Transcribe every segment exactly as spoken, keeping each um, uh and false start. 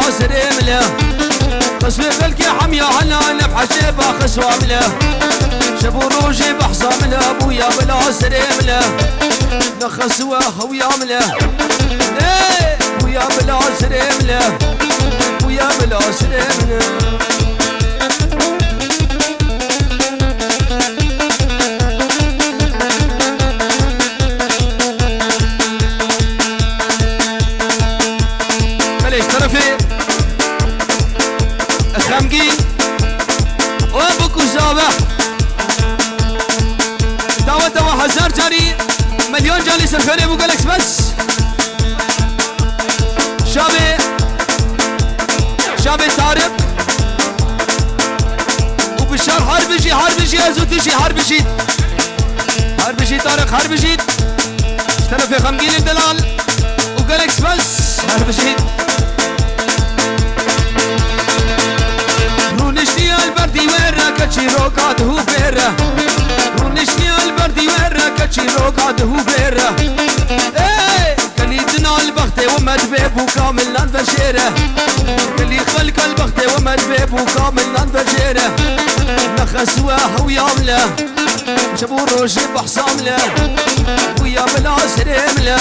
Serê min e. Qeswê belkê hemiya hela nefhecê baxiswa min e. Şev û rojê behsa min e, bûya bila serê min e. Nexes we hewiya min e. Ê, bûya bila serê min e. Bûya bila serê min e. Belê, ji terefê xemgîn û bikûzave. Daweta we hezar carî, milyon carî serfenê bû, gelek spas. Şavê, Şavê Tarık û Bişar, her bijî, her bijî, ez û tu jî, her bijî. Her bijî Tarık, her bijî. Ji terefê xemgînê delal û gelek spas, her bijî. Rûniştiye li ber dîwêr e, keçîroka dihûvêre. Rûniştiye li ber dîwêr e, keçîroka dihûvêre. Ê! Gelî dina li bextê we me dibê bûka min nan vejêre. Gelî xelka li bextê we me dibê bûka min nan vejêre. Nexes we hewiya min e. Şev û rojê behsa min e. Bûya bila serê min e.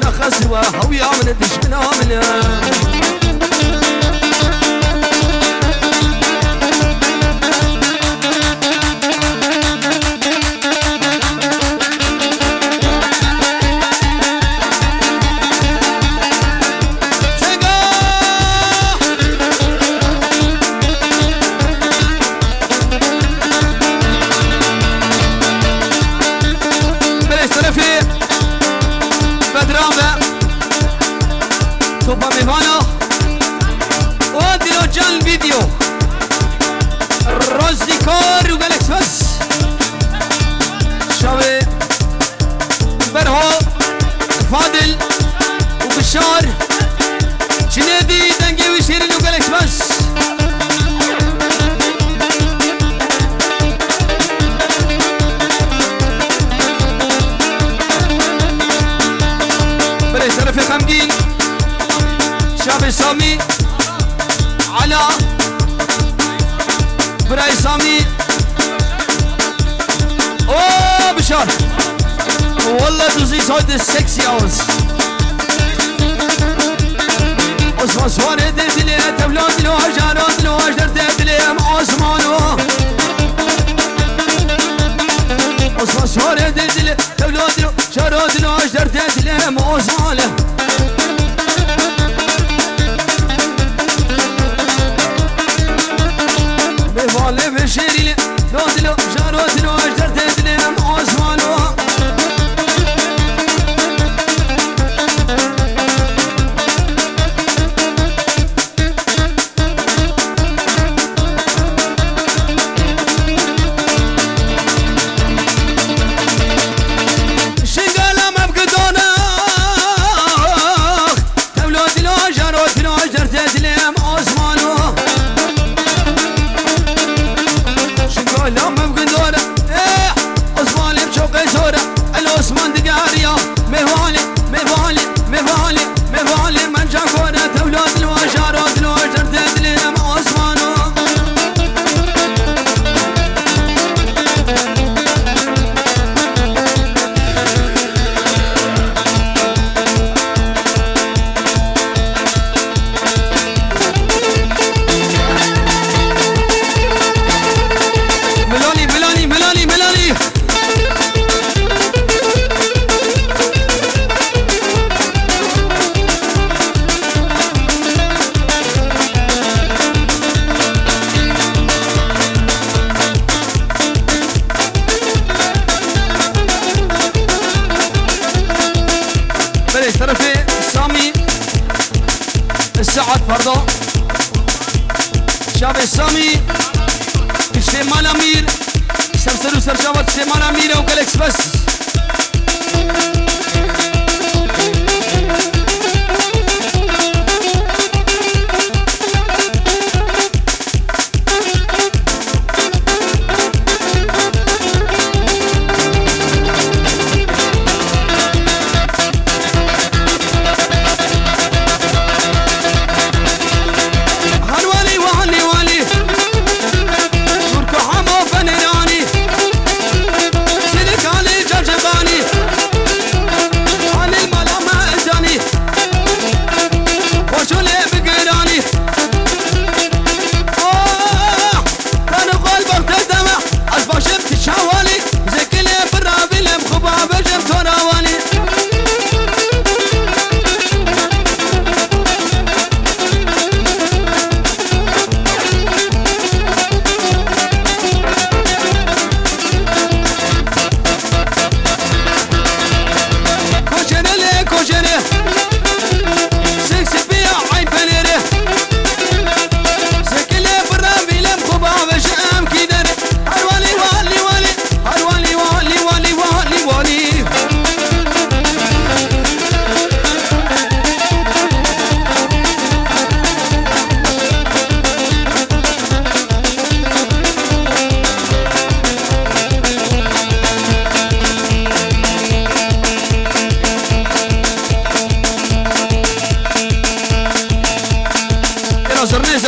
Nexes we hewiya min e, dijmina min e. Belê, serefê Bedran ve topa mêvana. O Dilo Can Video. Rozdîkar û gelek spas. Şavê Berho, Fadil û Bişar. Cinêdî, dengê wî şêrîn û gelek spas. Belê, şerefê xemgîn. Şavê Samî. Ala. Birayê Samî. O Bişar. Wallah, du siehst heute sexy aus. Osman Suarê dê dilê, tevla dilo, ajara dilo, ajderdê dilê em osmano. Osman Suarê dê dilê, tevla dilo, ajara dilo, ajderdê dilê em osmano. Mêvalê ve şêrî lê, dodilo, jaro dilo, ajderdê dilê em osmano. Şingala mevgidona. Tevlo dilo jaro dilo jerde dilê em osmano. Şingala mevgidona. Eh, Osman em çok zora. El Osman digariya. Mevali, mevali, mevali, mevali. Menca kore tevlo dilo jaro dilo jerde dilê em osmano. Milonî, milonî, milonî, milonî. Belê, terefê Samî, Saet, pardon. Şavê Samî, Sêmala Mîr, serser û serçava Sêmala Mîr û gelek spas.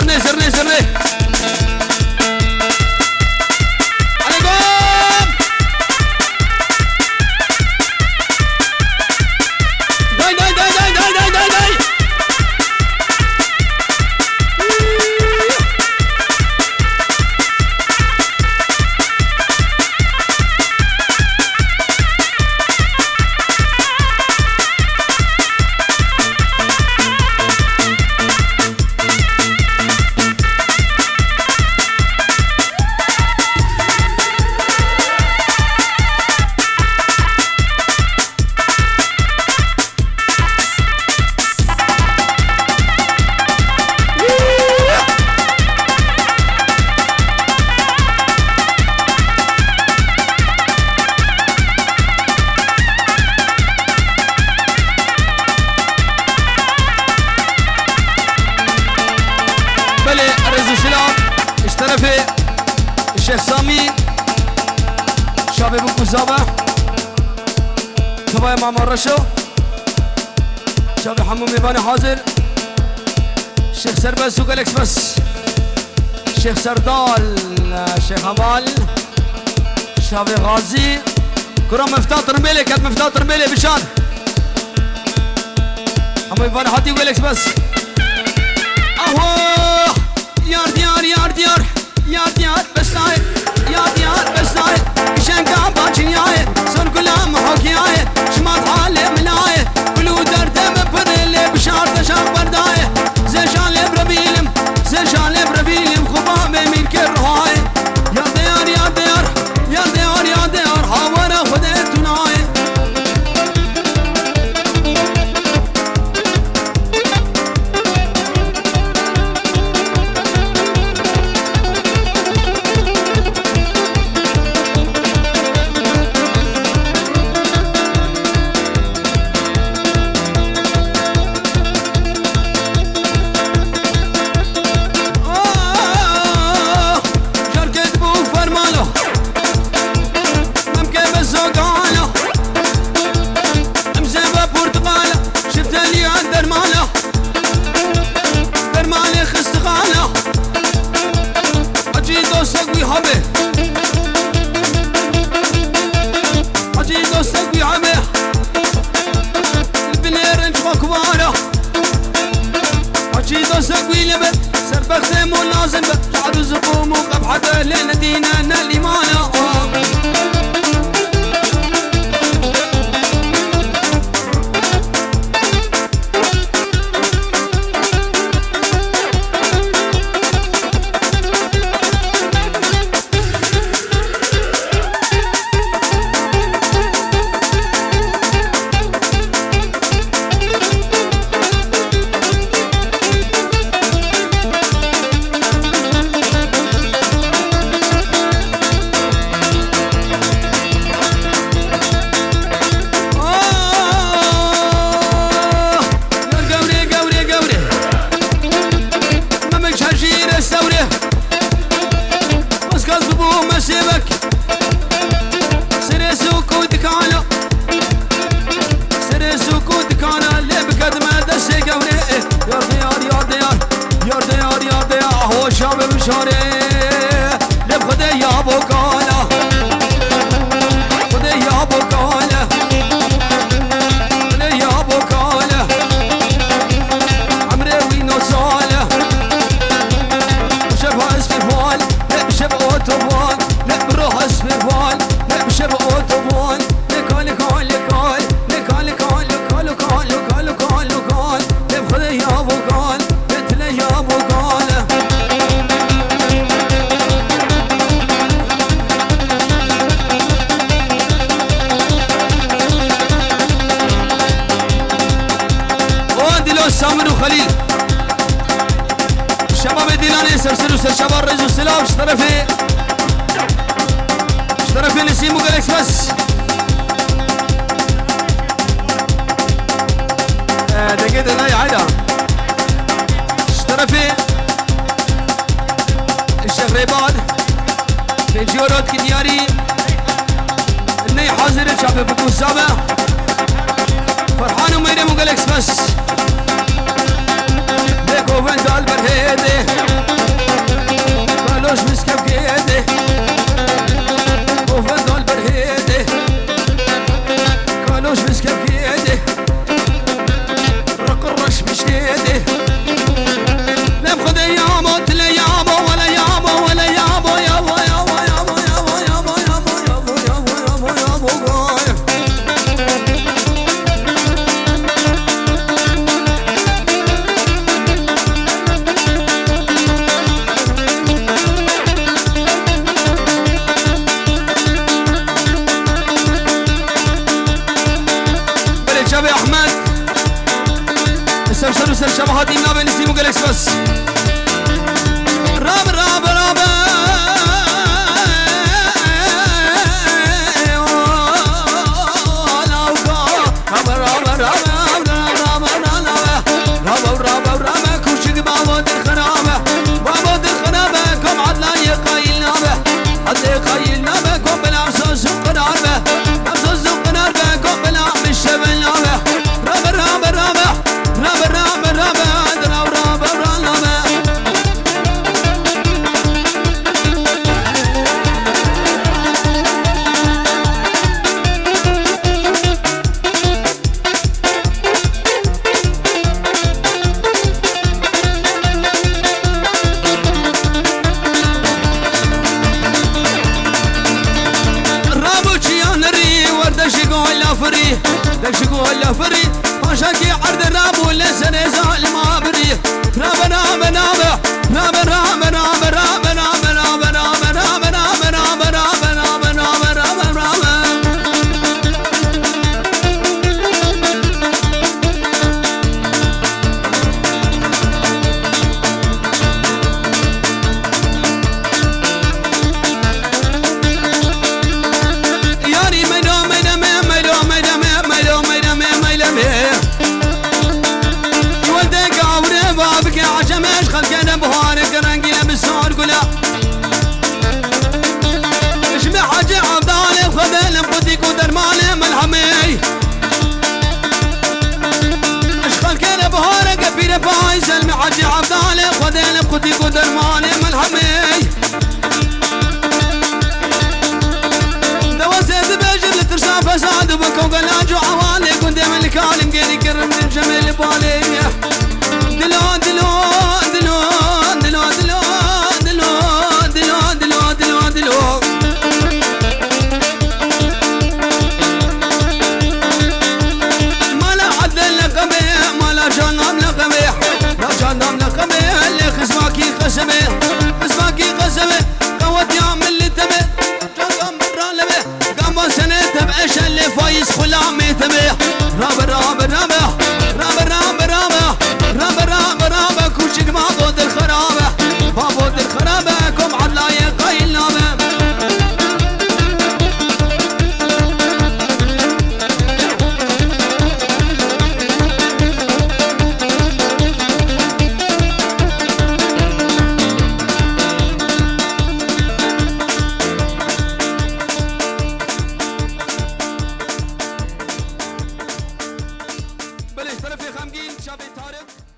Zirnê, zirnê, zirnê. Alê gom! Day, day, day. Belê, rêz û silav ji terefê Şêx Samî, şavê bû ku zabe. Tevaya Mama Reşo. Çavê hemû mêvanê hazir. Şêx Serbest û gelek spas. Şêx Serdal, Şêx Heval, Şavê Xazî. Kura Mifta Tirmbêlê, ket Mifta Tirmbêlê, bişar. Hemû mêvanê hatî û gelek spas. Aho! Yar diyar, yar diyar. Ya diyar besayê, ya diyar besayê, kişenka baçiniyayê, ser gula mihokiyaye, şima halê milayê, gul û derdê min pir lê bişar te şax berdayê, zê şalê birevîlim, zê şalê birevîlim, xuba bê mîrkê ruhayê. Ya diyar, ya diyar, ya diyar, ya diyar, hawara Xwedê tunayê. Ah, jarkê dibû fermano. Memke be zogana. Emze be portugala. Şifteliya dermana. Dermanê xistixana. Hacî dostek wî hebe. Hacî dostek wî hebe. Li binê renc xwe kuvara. Hacî dostek wî li be. Serbextê mo lazim be. Şar û ziqûm û qebhete lê nedîne ne lîmana. Ah! Gewrê, gewrê, gewrê. Memik çejîrê sewrê. Qizkaz bibû mesêvek. Serê sûk û dikana. Serê sûk û dikana. Lê biketime destê gewrê. Yar diyar, yar diyar. Yar diyar, yar diyar. Hoşa be bişarê. Lê Xwedê ya bo kala. Xwedê ya bo kala. Xwedê ya bo kala. Emrê wî no sal e. Şev hespê val, ne şev otoban, ne bro hespê val, ne şev otoban, ne kal, kal, kal, ne kal, kal, kal, kal, kal, kal, kal, ne Xwedê ya bo kal, ne tile ya bo kal. O Dilo, Samir û Xelîl. Şebabê Dîlanê ser ser û serçava rêz û silav ji terefê, ji terefê Nesîm û gelek spas. Eh, dengê de nayê heyda. Ji terefê Şêx Rêbal, pêncî euro dikî diyarî. Ney hazir e çapê bikû zabe. Ferhan û Meyrem û gelek spas. Bê govend dal berhêdê. Yarî meylo meyleme, meylo meyleme, meylo meyleme, meyleme. Welde gavre va bike aceme, ji xelke de buhare ke rengî le bi sor gula. Ji me Hacî Evdalê Xwedê li qutî ku dermanê melhemê. Ji xelkê re bihareke pîre pay, Selmî Hacî Evdalê Xwedê li qutî ku dermanê melhemê. Dewesê dibêjin li tirsa fesad û bi kewgela cu ewanê gundê me li kalim gêrî kirin, cemê li balê.